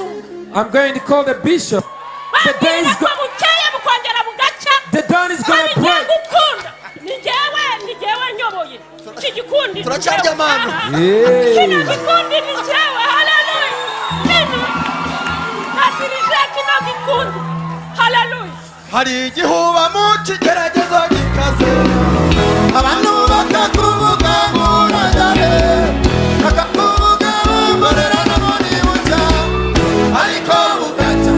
Umushumba. I'm going to call the bishop. The day Bambwira is ko bukeye bukongera bugacya The dawn is ko gonna bigiye break. gukunda. Ni njyewe, ni njyewe nyoboye iki gikundi, ni Turacyarya njyewe. amano. Aha. Yeah. Kino gikundi ni njyewe, haleluya. Mimi nadirije kino gikundi, haleluya. Hari igihe uba mu kigeragezo gikaze, abantu bakakuvuga ngo urajya, bakakuvuga bamborera no muri bucya, ariko bugacya,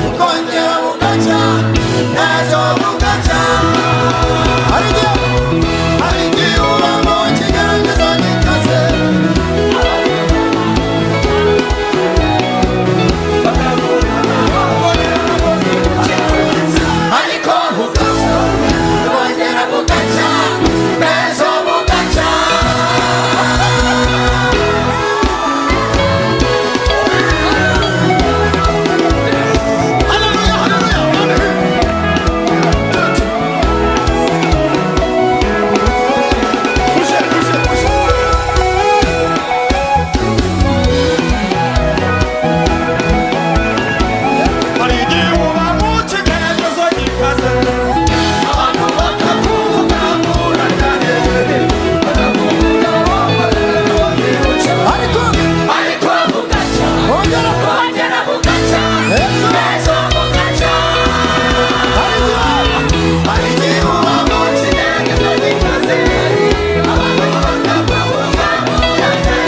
bukongera bugacya, n'ejo bugacya. Hari igihe uba mu kigeragezo gikaze, ariko bugacya, bukongera bugacya, n'ejo bugacya. Hallelujah, hallelujah. Push it, push it, push it. Hari igihe uba mu kigeragezo gikaze, abantu bakakuvuga ngo urajya, bakakuvuga ariko bugacya, Bukongera bugacya, n'ejo bugacya. Hari igihe uba mu kigeragezo gikaze, abantu bakakuvuga ngo urajya,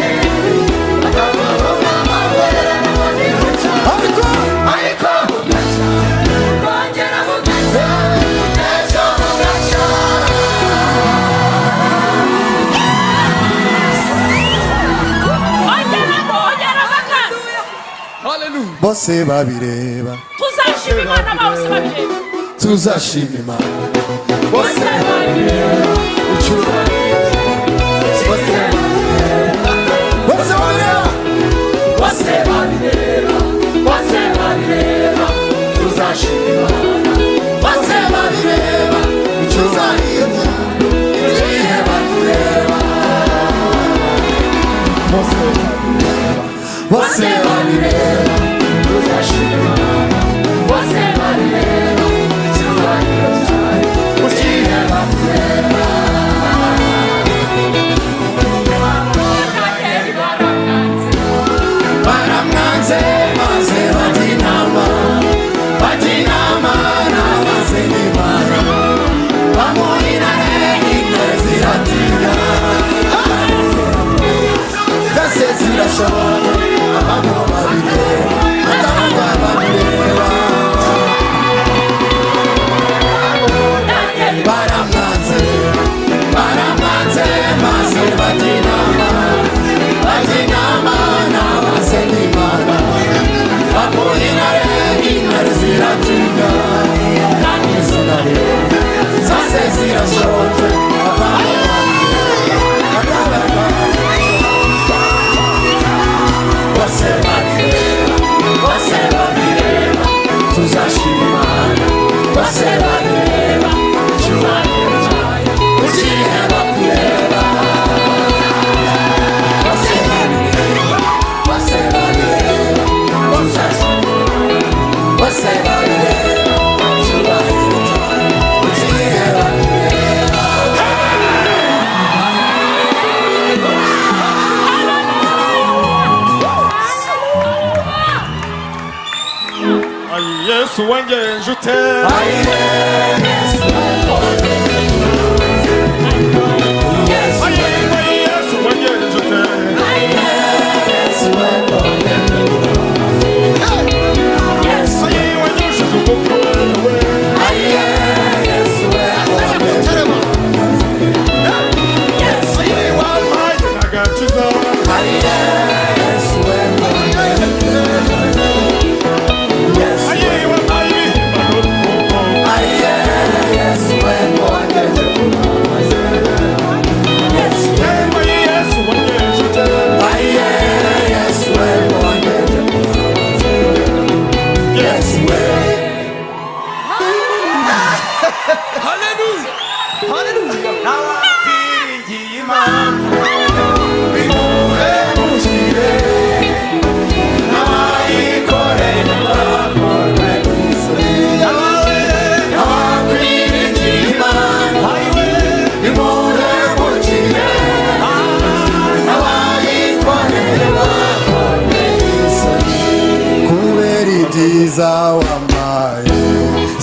bakakuvuga ariko bugacya, Bukongera bugacya, n'ejo bugacya. Ongeramo, ongeramo kandi. Bose babireba. Tuzashima Imana bose babireba. Tuzashima Imana bose babireba, icyubahiro bose babireba, bose babireba, Bose babireba, bose babireba, tuzashima Imana bose babireba, icyubahiro igihe batureba, bose babireba, bose babireba, tuzashima Imana Bose babireba, icyubahiro cyayo igihe batureba. Baramwanze maze bajya inama, bajya inama n'abasenga Imana, bamuhirare, intare ziratinya, zose zirashobora, abantu babireba, batanga babireba. Baramwanze, baramwanze maze bajya inama, bajya inama n'abasenga Imana, bamuhirare, intare ziratinya kandi zirareba, zose zirashonje, abantu babireba. Bose babireba, bose babireba, tuzashima Imana bose babireba, icyubahiro cyayo igihe bakureba. Bose babireba, bose babireba, tuzashima Imana bose babireba, icyubahiro cyayo igihe bakureba. Ayi Yesu wangenje ute? Ayi, ayi Yesu wangenje ute? Ayi wanyujije umwuka wawe. Ayi wampaye agakiza. Ayi wampaye ibihimbano. ibyiza wampaye.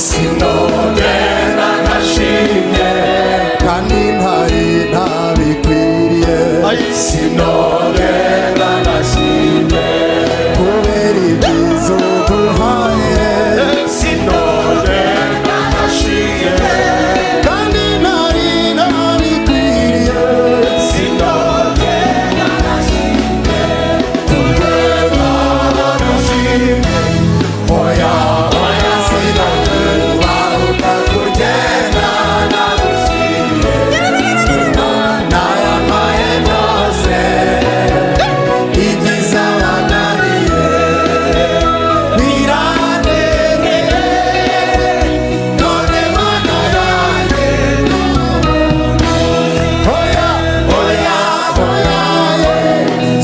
Sinogenda ntashimye kandi ntari ntabikwiriye. Sinogenda ntashimye kubera ibyiza uduhaye. Sinogenda ntashimye kandi ntari ntabikwiriye. Sinogenda Tugenda ntashimye. Oya, oya, sinakubahuka kugenda nagushimye. Imana yampaye byose, ibyiza wananiye biranengeye. None Mana yanjye, oya, oya, oya, ye.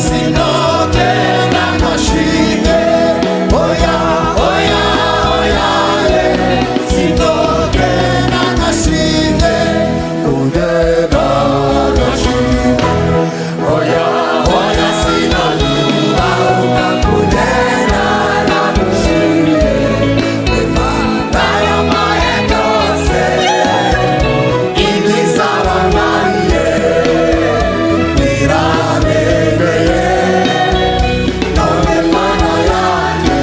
Sinogenda ntashimye. Oya, oya, oya, ye. Sinogenda ntashimye. Kugenda ntashimye. Oya, oya, sinakubahuka kugenda nagushimye. Imana yampaye byose, ibyiza wananiye biranengeye. None Mana yanjye.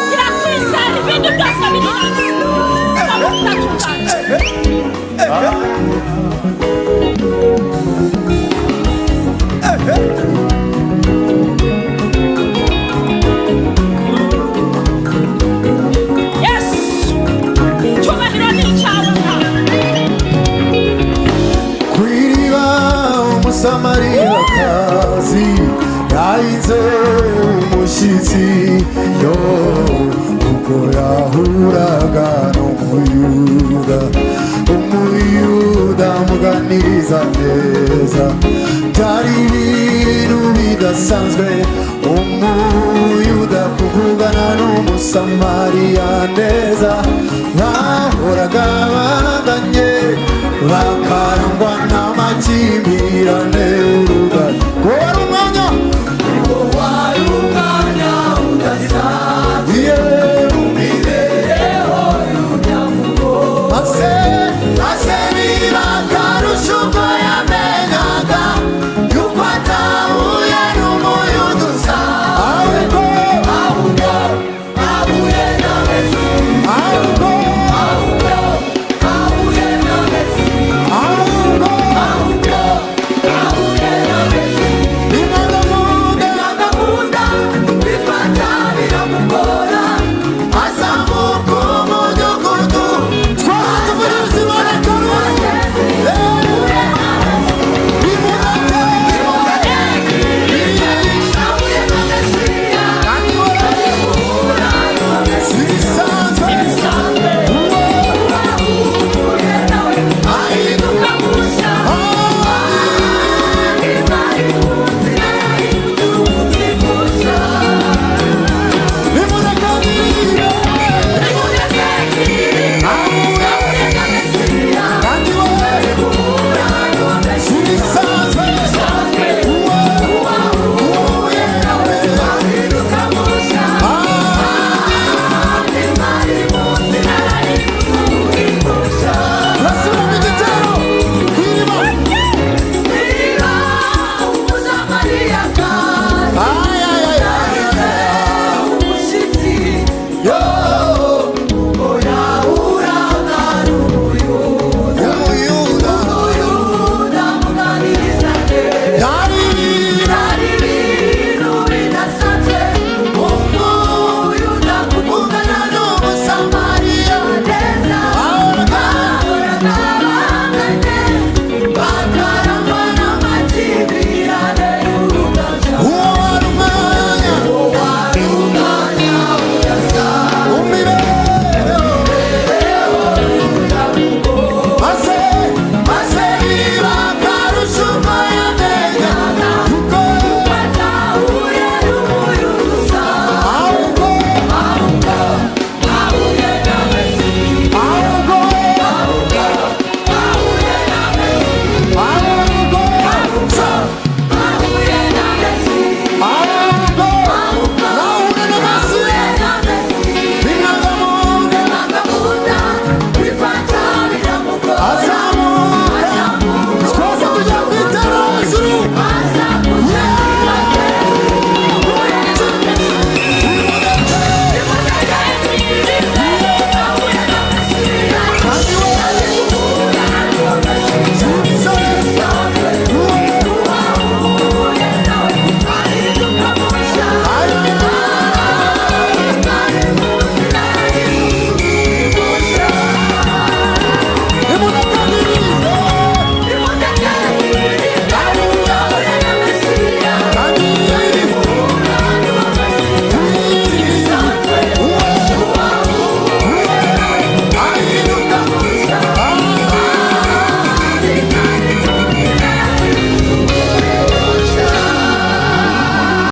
Kirakwizera ibindi byose biri Yesu, icyubahiro ni icyawe Mwami. Ku iriba umusamariyakazi yahinze umushyitsi yo ubwo yahuraga n'umuyuda. Umuyuda amuganiriza neza, byari ibintu bidasanzwe umuyuda kuvugana n'umusamariya neza. Bahoraga baganye, bakarangwa n'amakimbirane. Urugano ngo wari umwanya, Wari umwanya udasanzwe yeah. mu mibereho y'umunyamugo. Maze maze biba akarusho ubwo yamenyaga yuko atahuye n'umuyuda usanzwe, ahubwo Ahubwo ahuye na Mesiya. ahubwo Ahubwo ahuye na Mesiya. ahubwo Ahubwo ahuye na Mesiya. Imana Byanga bifata biramugora. Azamuka umudugudu twatuvuze Imana karuru Ahuye na Mesiya. Ahura na Mesiya. Ibisanzwe Bisanzwe. Ahuye nawe. Ahinduka mushya. Nimureke